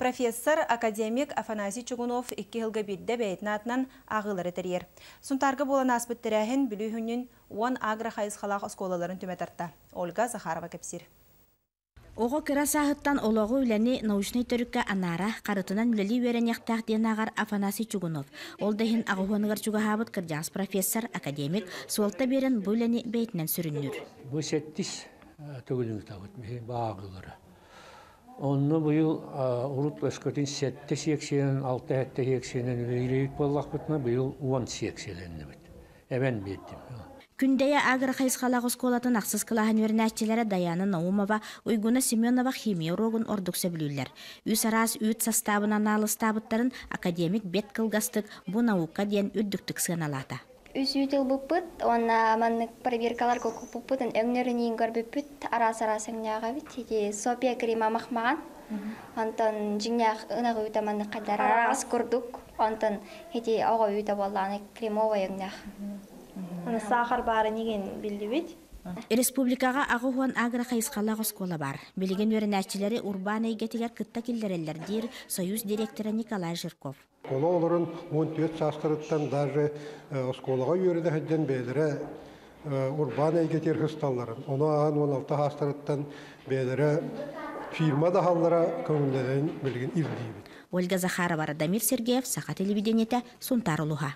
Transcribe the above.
Профессор, академик Афанасий Чугунов икки сылга биирдэ бэйэтин аатынан ааҕыылары тэрийэр. Сунтаарга буолан ааспыт тэрээһин Бүлүү сүнньүн 10 агро хайысхалаах оскуолаларын түмэ тарта. Ольга Захарова кэпсиир. Оҕо кыра сааһыттан олоҕу, үлэни научнай төрүккэ анаара, харытынан үлэлии үөрэниэхтээх диэн ааҕар Афанасий Чугунов. Ол да иһин аҕыһуоныгар чугаһаабыт кырдьаҕас профессор, академик суолта биэрэн бу үлэни бэйэтинэн сүрүннүүр. Бу сэттис төгүлүн ыытабыт бааҕыылары. Онно быйыл урут өскөтүн сэттэ сиэксийэнэн, алта сэттэ сиэксийэнэн үлэлиир буоллахпытына, быйыл 10 сиэксийэлэннибит. Эбэн биэрдим. Күндэйэ агро хайысхалаах оскуолатын ахсыс кылааһын үөрэнээччилэрэ Даяна Наумова, Уйгуна Семенова химия уруогун ордук сөбүлүүллэр. Үс араас үүт састаабын анаалыстаабыттарын академик бэрт кылгастык бу наука диэн үрдүктүк сыаналаата. Үс үүт ылбыппыт уонна маннык проверкаларга укуппуппут, өҥнөрүн көрбүппүт, араас-араас өҥнөөх эбит. Ити Сопия крема махмаҕан, онтон дьиҥнээх ынах үүтэ маннык хайдар араас курдук, онтон ити оҕо үүтэ буоллаҕына кремовай өҥнөөх. Аны саахар баарын игин биллибит. Республикаҕа 80 агро хайысхалаах оскуола баар. Билигин үөрэнээччилэри урбаан эйгэтигэр кытта киллэрэллэр, диир Союз директора Николай Жирков. Оскуола оҕолорун 14 саастарыттан даже оскуолаҕа үөрэнэ сылдьан бэйэлэрэ урбаан эйгэтигэр сысталларын, ону ааһан 16 саастарыттан бэйэлэрэ фирма да аһаллара көҥүллэнэрин билигин ирдиибит. Ольга Захарова, Радомир Сергеев, Саха телевидениетэ, Сунтаар улууһа.